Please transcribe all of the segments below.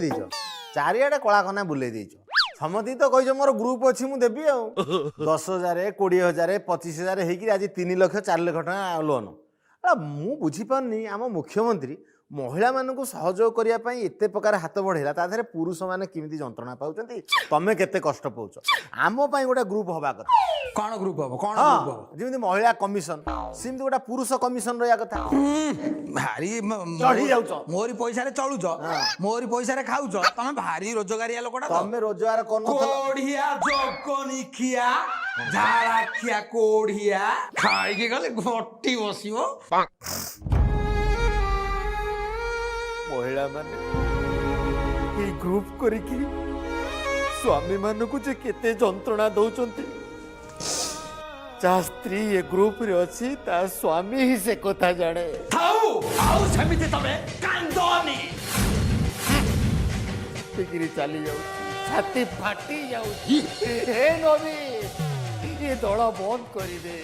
ଦେଇଛ, ଚାରିଆଡ଼େ କଳାକନା ବୁଲେଇ ଦେଇଛ। ସମସ୍ତିକି ତ କହିଛ ମୋର ଗ୍ରୁପ ଅଛି, ମୁଁ ଦେବି। ଆଉ 10,000, 20,000, 25,000 ହେଇକିରି ଆଜି 3 ଲକ୍ଷ, 4 ଲକ୍ଷ ଟଙ୍କା ଲୋନ୍। ମୁଁ ବୁଝିପାରୁନି, ଆମ ମୁଖ୍ୟମନ୍ତ୍ରୀ ମହିଳାମାନଙ୍କୁ ସହଯୋଗ କରିବା ପାଇଁ ଏତେ ପ୍ରକାର ହାତ ବଢ଼େଇଲା, ତା ଦେହରେ ପୁରୁଷମାନେ କେମିତି ଯନ୍ତ୍ରଣା ପାଉଛନ୍ତି, ତମେ କେତେ କଷ୍ଟ ପାଉଛ। ଆମ ପାଇଁ ଗୋଟେ ଗ୍ରୁପ ହବା କଥା। କଣ ଗ୍ରୁପ ହବ? କଣ ଗ୍ରୁପ ହବ? ଯେମିତି ମହିଳା କମିଶନ, ସେମିତି ଗୋଟେ ପୁରୁଷ କମିଶନ ରହିବା କଥା। ଭାରି ଚଢି ଯାଉଛ। ମୋରି ପଇସାରେ ଚଳୁଛ, ମୋରି ପଇସାରେ ଖାଉଛ। ତମେ ଭାରି ରୋଜଗାରିଆ ଲୋକଟା ତ। ତମେ ରୋଜଗାର କରୁନଥିଲ? କୋଢିଆ, ଜଗନିଖିଆ, ଝାଡ଼ାଖିଆ କୋଢିଆ, ଖାଇକି ଗଲେ ଘଟି ବସିବ। ମହିଳାମାନେ ଏଇ ଗ୍ରୁପ କରିକି ସ୍ୱାମୀମାନଙ୍କୁ ଯେ କେତେ ଯନ୍ତ୍ରଣା ଦଉଛନ୍ତି, ଯାହା ସ୍ତ୍ରୀ ଏ ଗ୍ରୁପରେ ଅଛି ତା ସ୍ୱାମୀ ହିଁ ସେ କଥା ଜାଣେ। ଥାଉ, ଆଉ ସେମିତି ତମେ କାନ୍ଦନି। ଫିକିରି ଚାଲି ଯାଉଛି, ଛାତି ଫାଟି ଯାଉଛି। ହେ ନବୀନ, ଏ ଦଳ ବନ୍ଦ କରିଦେ,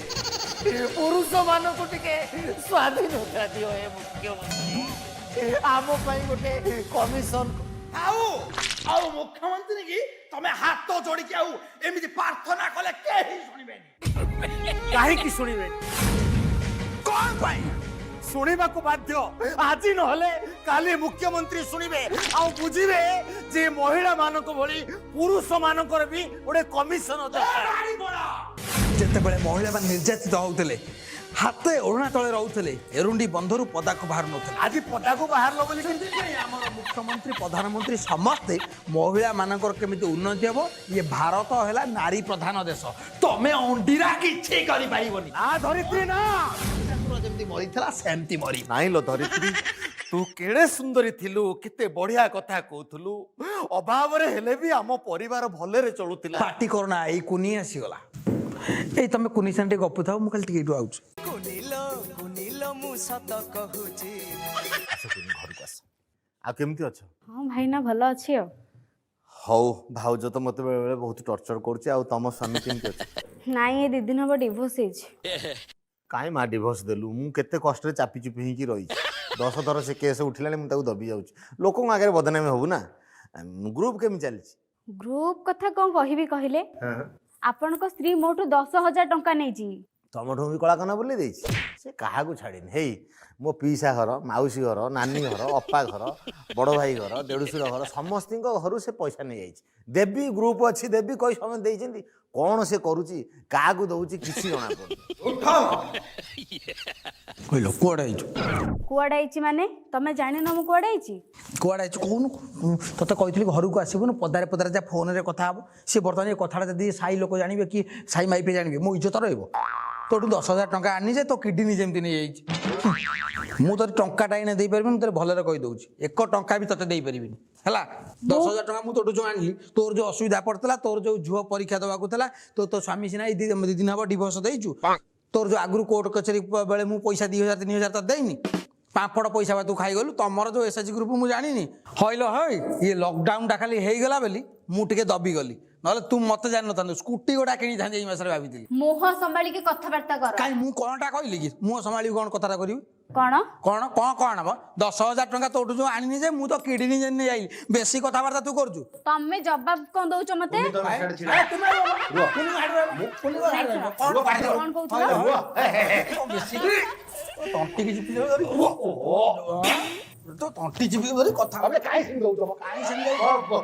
ପୁରୁଷମାନଙ୍କୁ ଟିକେ ସ୍ୱାଧୀନତା ଦିଅ। ହେ ମୁଖ୍ୟମନ୍ତ୍ରୀ, ଆମ ପାଇଁ ଗୋଟେ କମିଶନ। ଆଉ ଆଉ ମୁଖ୍ୟମନ୍ତ୍ରୀ କି ତମେ ହାତ ଯୋଡ଼ିକି ଆଉ ଏମିତି ପ୍ରାର୍ଥନା କଲେ କେହି ଶୁଣିବେନି। କାହିଁକି ଶୁଣିବେନି? କଣ ପାଇଁ? ଶୁଣିବାକୁ ବାଧ୍ୟ। ଆଜି ନହେଲେ କାଲି ମୁଖ୍ୟମନ୍ତ୍ରୀ ଶୁଣିବେ ଆଉ ବୁଝିବେ ଯେ ମହିଳା ମାନଙ୍କ ଭଳି ପୁରୁଷ ମାନଙ୍କର ବି ଗୋଟେ କମିଶନ ଦରକାର। ଯେତେବେଳେ ମହିଳାମାନେ ନିର୍ଯାତିତ ହଉଥିଲେ, ହାତେ ଓଢ଼ଣା ତଳେ ରହୁଥିଲେ, ଏରୁଣ୍ଡି ବନ୍ଧରୁ ପଦାକୁ ବାହାରୁ ନଥିଲେ। ଆଜି ପଦାକୁ ବାହାରିଲ ବୋଲି କେମିତି? ସେଥିପାଇଁ ଆମର ମୁଖ୍ୟମନ୍ତ୍ରୀ, ପ୍ରଧାନମନ୍ତ୍ରୀ ସମସ୍ତେ ମହିଳାମାନଙ୍କର କେମିତି ଉନ୍ନତି ହେବ। ଇଏ ଭାରତ ହେଲା ନାରୀ ପ୍ରଧାନ ଦେଶ। ତମେ ଅଣ୍ଡିରା କିଛି କରିପାରିବନି। ନା ଧରିତ୍ରୀ, ନା। ଠାକୁର ଯେମିତି ମରିଥିଲା, ସେମିତି ମରିବ। ନାଇଁ ଲୋ ଧରିତ୍ରୀ, ତୁ କେଡ଼େ ସୁନ୍ଦରୀ ଥିଲୁ, କେତେ ବଢିଆ କଥା କହୁଥିଲୁ। ଅଭାବରେ ହେଲେ ବି ଆମ ପରିବାର ଭଲରେ ଚଳୁଥିଲା। ପାଟି କରନା, ଏଇ କୁନି ଆସିଗଲା। ଏଇ ତମେ କୁନି ସାଙ୍ଗେ ଟିକେ ଗପୁଥାଅ, ମୁଁ ଖାଲି ଟିକେ ଏଇଠୁ ଆଉଛି। କୁନିଲୋ, କୁନିଲୋ, ମୁଁ ସତ କହୁଛି। ଆସ କୁନି, ଘରକୁ ଆସ। ଆଉ କେମିତି ଅଛ? ହଁ ଭାଇନା, ଭଲ ଅଛି ଆଉ। ହଉ, ଭାଉଜ ତ ମତେ ବେଳେ ବେଳେ ବହୁତ ଟର୍ଚର କରୁଛି। ଆଉ ତମ ସ୍ୱାମୀ କେମିତି ଅଛି? ନାଇଁ, ଏ 2 ଦିନ ହବ ଡିଭୋର୍ସ ହେଇଛି। କାଇଁ ମା ଡିଭୋର୍ସ ଦେଲୁ? ମୁଁ କେତେ କଷ୍ଟରେ ଚାପି ଚୁପି ହେଇକି ରହିଛି। 10 ଥର ସେ କେସ୍ ଉଠିଲାଣି, ମୁଁ ତାକୁ ଦବି ଯାଉଛି। ଲୋକଙ୍କ ଆଗରେ ବଦନାମି ହବୁ ନା। ଗ୍ରୁପ କେମିତି ଚାଲିଛି? ଗ୍ରୁପ କଥା କଣ କହିବି କହିଲେ? ଆପଣଙ୍କ ସ୍ତ୍ରୀ ମୋଠୁ 10,000 ଟଙ୍କା ନେଇଛି। ତମଠୁ ବି କଳାକନା ବୁଲେଇ ଦେଇଛି। ସେ କାହାକୁ ଛାଡ଼ିନି। ହେଇ, ମୋ ପିଇସା ଘର, ମାଉସୀ ଘର, ନାନୀ ଘର, ଅପା ଘର, ବଡ଼ ଭାଇ ଘର, ଦେଢ଼ଶୁର ଘର, ସମସ୍ତଙ୍କ ଘରୁ ସେ ପଇସା ନେଇଯାଇଛି। ଦେବି, ଗ୍ରୁପ ଅଛି ଦେବି କହି ସମସ୍ତେ ଦେଇଛନ୍ତି। କ'ଣ ସେ କରୁଛି, କାହାକୁ ଦଉଛି, କିଛି ଜଣା ପଡୁନି। କହିଲ, କୁଆଡ଼େ ଆଇଛୁ? କୁଆଡ଼େ ଆଇଛି ମାନେ? ତମେ ଜାଣିନ ମୁଁ କୁଆଡ଼େ ଆଇଛି? କୁଆଡ଼େ ଆଇଛୁ କହୁନୁ? ତତେ କହିଥିଲି ଘରକୁ ଆସିବୁନୁ, ପଦାରେ ପଦାରେ ଯା, ଫୋନରେ କଥା ହବ। ସେ ବର୍ତ୍ତମାନ ଏ କଥାଟା ଯଦି ସାହି ଲୋକ ଜାଣିବେ କି ସାହି ମାଇପେ ଜାଣିବେ, ମୋ ଇଜ୍ଜତ ରହିବ? ତୋଠୁ 10,000 ଟଙ୍କା ଆଣିନି ଯେ ତୋ କିଡନୀ ଯେମିତି ନେଇଯାଇଛି। ମୁଁ ତୋତେ ଟଙ୍କାଟା ଏଇନା ଦେଇପାରିବିନି, ମୁଁ ତୋତେ ଭଲରେ କହିଦେଉଛି। ଏକ ଟଙ୍କା ବି ତୋତେ ଦେଇପାରିବିନି। ହେଲା, 10,000 ଟଙ୍କା ମୁଁ ତୋଠୁ ଯୋଉ ଆଣିଲି, ତୋର ଯୋଉ ଅସୁବିଧା ପଡ଼ିଥିଲା, ତୋର ଯୋଉ ଝିଅ ପରୀକ୍ଷା ଦେବାକୁ ଥିଲା, ତୋ ତୋ ସ୍ୱାମୀ ସିନା ଏଇ 2 ଦିନ ହବ ଡିଭୋର୍ସ ଦେଇଛୁ, ତୋର ଯୋଉ ଆଗରୁ କୋର୍ଟ କଚେରୀ ବେଳେ ମୁଁ ପଇସା 2,000, 3,000 ତୋତେ ଦେଇନି, ପାମ୍ପଡ଼ ପଇସା ବା ତୁ ଖାଇଗଲୁ। ତମର ଯୋଉ ଏସ୍ଏଚଜି ଗ୍ରୁପ ମୁଁ ଜାଣିନି। ହଇଲ ହଇ, ଇଏ ଲକଡାଉନଟା ଖାଲି ହେଇଗଲା ବୋଲି ମୁଁ ଟିକେ ଦବିଗଲି, ନହେଲେ ତୁ ମତେ ଜାଣିନଥାନ୍ତୁ। ସ୍କୁଟି ଗୋଟା କିଣିଥାନ୍ତି ଏଇ ମାସରେ ଭାବିଥିଲି। ମୁହଁ ସମ୍ଭାଳିକି କଥାବାର୍ତ୍ତା କର। କାଇଁ, ମୁଁ କଣଟା କହିଲି କି? ମୁହଁ ସମ୍ଭାଳିବି କଣ କଥାଟା କରିବି? କଣ? କଣ କଣ କଣ ହବ? 10,000 ଟଙ୍କା ତୋଠୁ ଯୋଉ ଆଣିନି ଯେ ମୁଁ ତ କିଡନୀ ଯେମିତି ନେଇ ଆଇଲି। ବେଶୀ କଥାବାର୍ତ୍ତା ତୁ କରୁଛୁ। ତମେ ଜବାବ କଣ ଦଉଛ ମତେ? ଏ, ତୁମେ ରୁହ, କୁନି ହାଡ ରହିବ, କୁନି ହାଡ ରହିବ। କଣ କଣ କହୁଥିଲ? ବେଶୀ ତଣ୍ଟି କିଛି ଧରି, ତ ତଣ୍ଟି ଚିପି ଧରି କଥା। କାଇଁ ସେମିତି ହଉଛ? କାଇଁ ସେମିତି ହଉଛୁ?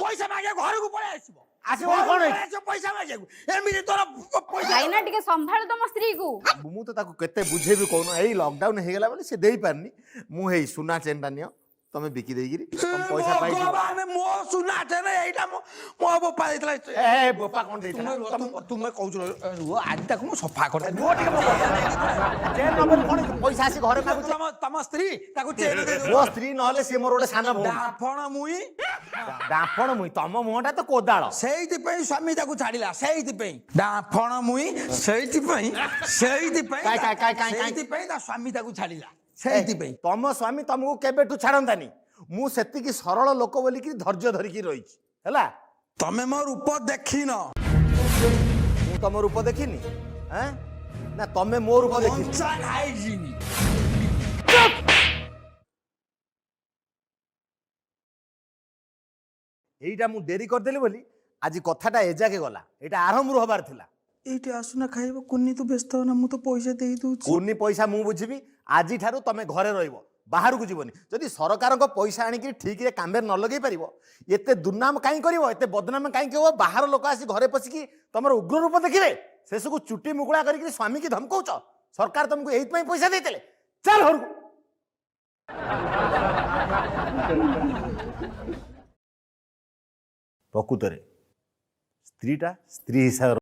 ପଇସା ମାଗିବାକୁ ଘରକୁ ପଳେଇ ଆସିବ। ଆସିବ କଣ ହେଇଛି? ଆସିବ ପଇସା ମାଗିବାକୁ, ଏମିତି ତୋର ପଇସା। ଭାଇନା, ଟିକେ ସମ୍ଭାଳ ତମ ସ୍ତ୍ରୀକୁ। ମୁଁ ତ ତାକୁ କେତେ ବୁଝେଇବି କହୁନ? ଏଇ ଲକଡାଉନ ହେଇଗଲା ବୋଲି ସେ ଦେଇପାରିନି। ମୁଁ ହେଇ ସୁନା ଚେନ୍ଟା ନିଅ, ତମେ ବିକି ଦେଇକିରି ତମ ପଇସା ପାଇଯିବ। ଭଗବାନ, ମୋ ସୁନା ଚେନ ଏଇଟା ମୋ ମୋ ବୋପା ଦେଇଥିଲା। ଏ ବୋପା କଣ ଦେଇଥିଲା? ତୁମେ ରୁହ, ତୁମେ କହୁଛ, ରୁହ, ଆଜି ତାକୁ ମୁଁ ସଫା କରିଦେବି। ରୁହ ଟିକେ, ଚେନ୍ ନବନି କଣ ପଇସା ଆସି ଘରେ ମାଗୁଛି? ତମ ତମ ସ୍ତ୍ରୀ ତାକୁ ଚେନ ଦେଇ। ମୋ ସ୍ତ୍ରୀ ନହେଲେ ସିଏ ମୋର ଗୋଟେ ସାନ ଭଉଣୀ। ଡାଫଣ ମୁଇଁ। ଡାଫଣ ମୁଇଁ? ତମ ମୁହଁଟା ତ କୋଦାଳ। ସେଇଥିପାଇଁ ସ୍ୱାମୀ ତାକୁ ଛାଡ଼ିଲା, ସେଇଥିପାଇଁ ଡାଫଣ ମୁଇଁ, ସେଇଥିପାଇଁ ସେଇଥିପାଇଁ କାଇଁ, କାଇଁ, କାଇଁ, କାଇଁ, କାଇଁ? ସେଇଥିପାଇଁ ତା ସ୍ୱାମୀ ତାକୁ ଛାଡ଼ିଲା, ସେଇଥିପାଇଁ। ତମ ସ୍ୱାମୀ ତମକୁ କେବେଠୁ ଛାଡ଼ନ୍ତାନି। ମୁଁ ସେତିକି ସରଳ ଲୋକ ବୋଲିକି ଧୈର୍ଯ୍ୟ ଧରିକି ରହିଛି, ହେଲା। ତମେ ମୋ ରୂପ ଦେଖିନ। ମୁଁ ତମ ରୂପ ଦେଖିନି ଏଁ? ନା ତମେ ମୋ ରୂପ ଦେଖିନି? କଞ୍ଚା ଖାଇଯିବି। ଏଇଟା ମୁଁ ଡେରି କରିଦେଲି ବୋଲି ଆଜି କଥାଟା ଏଯାକେ ଗଲା। ଏଇଟା ଆରମ୍ଭରୁ ହବାର ଥିଲା। ଏଇଠି ଆସୁନା ଖାଇବ। କୁନି, ତୁ ବ୍ୟସ୍ତ ହନା, ମୁଁ ତ ପଇସା ଦେଇ ଦଉଛି। କୁନି ପଇସା ମୁଁ ବୁଝିବି। ଆଜିଠାରୁ ତମେ ଘରେ ରହିବ, ବାହାରକୁ ଯିବନି। ଯଦି ସରକାରଙ୍କ ପଇସା ଆଣିକି ଠିକରେ କାମରେ ନ ଲଗେଇ ପାରିବ, ଏତେ ଦୁର୍ନାମ କାହିଁ କରିବ? ଏତେ ବଦନାମ କାହିଁକି ହବ? ବାହାର ଲୋକ ଆସି ଘରେ ପଶିକି ତମର ଉଗ୍ର ରୂପ ଦେଖିବେ। ସେସବୁ ଚୁଟି ମୁକୁଳା କରିକି ସ୍ୱାମୀକି ଧମକଉଛ। ସରକାର ତମକୁ ଏଇଥିପାଇଁ ପଇସା ଦେଇଥିଲେ? ଚାଲ ଘରକୁ। ପ୍ରକୃତରେ ସ୍ତ୍ରୀଟା ସ୍ତ୍ରୀ ହିସାବରେ